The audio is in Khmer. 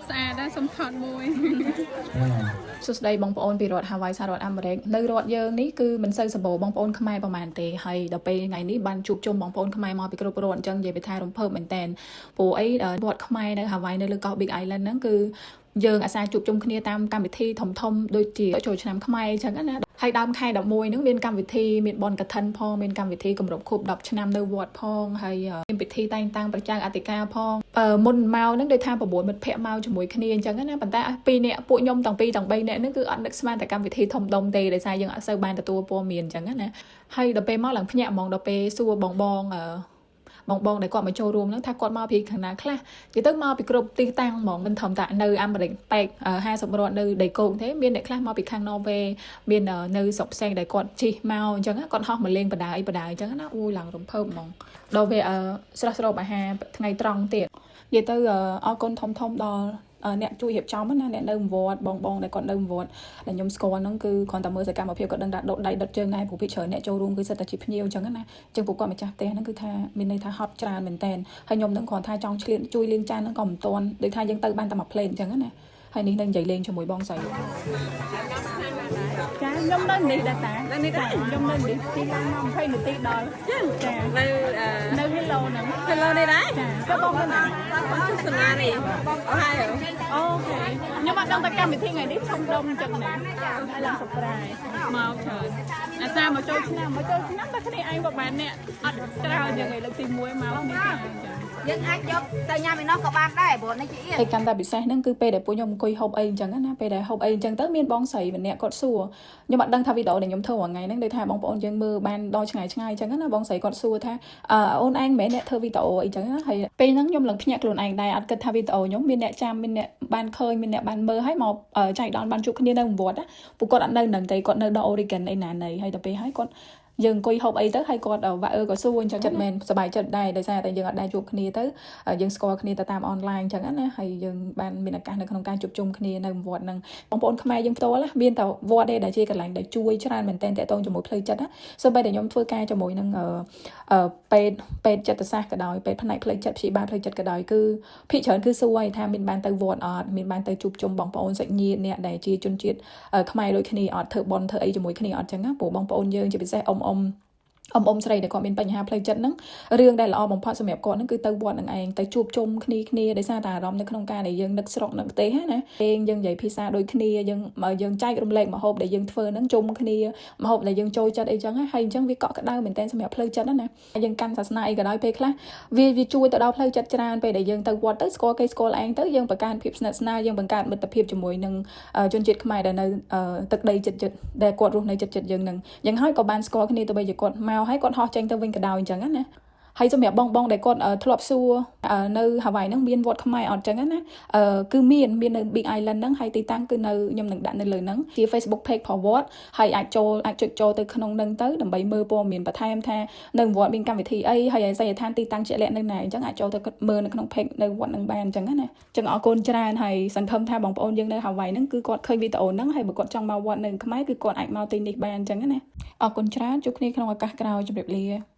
ស្អាតដែរសុំថតមួយ សួស្តីបងប្អូនពីរដ្ឋហាវ៉ៃសហរដ្ឋអាមេរិកនៅរដ្ឋយើងនេះគឺមិនសូវសម្បូរបងប្អូនខ្មែរប្រហែលទេហើយដល់ពេលថ្ងៃនេះបានជួបជុំបងប្អូនខ្មែរមកពីគ្រប់រដ្ឋអញ្ចឹងនិយាយពីថារំភើបមែនតើព្រោះអីវត្តខ្មែរនៅហាវ៉ៃនៅលើកោះ Big Island ហ្នឹងគឺយើងអាសាជួបជុំគ្នាតាមកម្មវិធីធំធំដូចជាចូលឆ្នាំខ្មែរអញ្ចឹងណាហើយដើមខែ11ហ្នឹងមានកម្មវិធីមានបនកឋិនផងមានកម្មវិធីគម្រប់ខួប10ឆ្នាំនៅវត្តផងហើយមានពិធីតែងតាំងព្រះចៅអធិការផងមុនមកហ្នឹងដូចថា9មិត្តភ័ក្តិមកជាមួយគ្នាអញ្ចឹងណាប៉ុន្តែពីរនាក់ពួកខ្ញុំទាំងពីរទាំង3នាក់ហ្នឹងគឺអត់នឹកស្មានតែកម្មវិធីធំដុំទេដោយសារយើងអត់សូវបានទទួលព័ត៌មានអញ្ចឹងណាហើយដល់ពេលមកឡើងភ្ញាក់ហ្មងដល់ពេលសួរបងបងអឺបងបងដែលគាត់មកចូលរួមហ្នឹងថាគាត់មកពីខាងណាខ្លះនិយាយទៅមកពីគ្រប់ទីតាំងហ្មងមិនត្រឹមតែនៅអាមេរិកប៉ែក50រដ្ឋនៅដីគោកទេមានអ្នកខ្លះមកពីខាងន័រវេមាននៅស្រុកផ្សេងដែលគាត់ជិះមកអញ្ចឹងគាត់ហោះមកលេងបដាអីបដាអញ្ចឹងណាអូយឡើងរំភើបហ្មងដល់វាស្រស់ស្រូបអាហារថ្ងៃត្រង់ទៀតនិយាយទៅអរគុណធំធំដល់អ្នកជួយរៀបចំណាអ្នកនៅវត្តបងបងដែលគាត់នៅវត្តដែលខ្ញុំស្គាល់ហ្នឹងគឺគ្រាន់តែមើលសកម្មភាពគាត់ដឹងថាដុតដៃដុតជើងដែរព្រោះពីច្រើនអ្នកចូលរួមគឺសិតតែជាភ្ញៀវអញ្ចឹងណាអញ្ចឹងពួកគាត់ម្ចាស់ផ្ទះហ្នឹងគឺថាមានន័យថាហត់ច្រើនមែនតែនហើយខ្ញុំនឹងគ្រាន់ថាចង់ឆ្លៀតជួយលាងចានហ្នឹងក៏មិនទាន់ដូចថាយើងទៅបានតែមួយភ្លែតអញ្ចឹងណាហើយនេះនឹងនិយាយលេងជាមួយបងស្រី ចាខ្ញុំនៅនេះដែរតានៅនេះដែរខ្ញុំនៅនេះទីឡើងមក20នាទីដល់ចា នៅ នៅ Hello ហ្នឹង Hello នេះដែរ ចាចុះបងនៅណា បងសុសនានេះអូហើយ OK ខ្ញុំអត់ដឹងថាកម្មវិធីថ្ងៃនេះធំដុំអញ្ចឹងណាឡើង surprise មកច្រើនអាសាមកចូលឆ្នាំមកចូលឆ្នាំតែគ្នាឯងប្រហែលអ្នកអត់ច្រើនយ៉ាងឯងលើកទី1មកគ្នាច្រើនចា យើងអាចយកទៅញ៉ាំឯនោះក៏បានដែរព្រោះនេះជាអៀន ហើយកាន់តែពិសេសហ្នឹងគឺពេលដែលពួកខ្ញុំអង្គុយហូបអីអញ្ចឹងណាពេលដែលហូបអីអញ្ចឹងទៅមានបងស្រីម្នាក់គាត់សួរខ្ញុំអត់ដឹងថាវីដេអូដែលខ្ញុំធ្វើរាល់ថ្ងៃហ្នឹងដូចថាបងប្អូនយើងមើលបានដល់ឆ្ងាយឆ្ងាយអញ្ចឹងណាបងស្រីគាត់សួរថាអឺអូនឯងមិនមែនអ្នកធ្វើវីដេអូអីចឹងណាហើយពេលហ្នឹងខ្ញុំឡើងភ្ញាក់ខ្លួនឯងដែរអត់គិតថាវីដេអូខ្ញុំមានអ្នកចាំមានអ្នកបានឃើញមានអ្នកបានមើលហើយមកចៃដន្យបានជួបគ្នានៅវត្តណាពួកគាត់អត់នៅនឹងទេគាត់នៅដល់ Oregon អីណាណីហើយដល់ពេលហើយគាត់យើងអង្គុយហូបអីទៅហើយគាត់វ៉ាអឺក៏សួរអញ្ចឹងចិត្តមែនសប្បាយចិត្តដែរដោយសារតែយើងអត់ដែរជួបគ្នាទៅយើងស្គាល់គ្នាទៅតាមអនឡាញអញ្ចឹងណាហើយយើងបានមានឱកាសនៅក្នុងការជួបជុំគ្នានៅវត្តហ្នឹងបងប្អូនខ្មែរយើងផ្ទាល់ណាមានតែវត្តទេដែលជាកន្លែងដែលជួយច្រើនមែនទែនតាក់ទងជាមួយផ្លូវចិត្តណាសូម្បីតែខ្ញុំធ្វើការជាមួយនឹងពេទ្យពេទ្យចិត្តសាស្ត្រក៏ដោយពេទ្យផ្នែកផ្លូវចិត្តព្យាបាលផ្លូវចិត្តក៏ដោយគឺភាគច្រើនគឺសួរឲ្យថាមានបានទៅវត្តអត់មានបានទៅជួបជុំបងប្អូនសាច់ញាតិអ្នកដែលជាជនជាតិខ្មែរដូចគ្នាអត់ធ្វើបន់ធ្វើអីជាមួយគ្នាអត់ចឹងណាព្រោះបងប្អូនយើងជាពិសេសអ៊ំអ៊ំអ៊ំអ៊ំស្រីដែលគាត់មានបញ្ហាផ្លូវចិត្តហ្នឹងរឿងដែលល្អបំផុតសម្រាប់គាត់ហ្នឹងគឺទៅវត្តហ្នឹងឯងទៅជួបជុំគ្នាគ្នាដោយសារតែអារម្មណ៍នៅក្នុងការដែលយើងនឹកស្រុកនឹកផ្ទះណាឯងយើងនិយាយភាសាដូចគ្នាយើងយើងចែករំលែកម្ហូបដែលយើងធ្វើហ្នឹងជុំគ្នាម្ហូបដែលយើងចូលចិត្តអីចឹងហើយអញ្ចឹងវាកក់ក្ដៅមែនតើសម្រាប់ផ្លូវចិត្តណាយើងកាន់សាសនាអីក៏ដោយពេលខ្លះវាវាជួយទៅដល់ផ្លូវចិត្តច្រើនពេលដែលយើងទៅវត្តទៅស្គាល់គេស្គាល់ឯងទៅយើងបង្កើនភាពស្និទ្ធស្នាលយើងបង្កើតមិត្តភាពជាមួយនឹងជនជាតិខ្មែរដែលនៅទឹកដីចិត្តចិត្តដែលគាត់រស់នៅចិត្តចិត្តយើងនឹងយ៉ាងហើយក៏បានស្គាល់គ្នាទៅបីជាគាត់មកហើយគាត់ហោះចេញទៅវិញក៏ដោយអញ្ចឹងណាហើយសម្រាប់បងបងដែលគាត់ធ្លាប់សួរនៅហាវ៉ៃហ្នឹងមានវត្តខ្មែរអត់ចឹងណាគឺមានមាននៅ Big Island ហ្នឹងហើយទីតាំងគឺនៅខ្ញុំនឹងដាក់នៅលើហ្នឹងជា Facebook page របស់វត្តហើយអាចចូលអាចចុចចូលទៅក្នុងហ្នឹងទៅដើម្បីមើលព័ត៌មានបន្ថែមថានៅវត្តមានកម្មវិធីអីហើយអាសយដ្ឋានទីតាំងជាក់លាក់នៅណាអញ្ចឹងអាចចូលទៅមើលនៅក្នុង page នៅវត្តហ្នឹងបានអញ្ចឹងណាអញ្ចឹងអរគុណច្រើនហើយសង្ឃឹមថាបងប្អូនយើងនៅហាវ៉ៃហ្នឹងគឺគាត់ឃើញវីដេអូហ្នឹងហើយបើគាត់ចង់មកវត្តនៅខ្មែរគឺគាត់អាចមកទីនេះបានអញ្ចឹងណាអរគុណច្រើនជួបគ្នាក្នុងឱកាសក្រោយជម្រាបលា។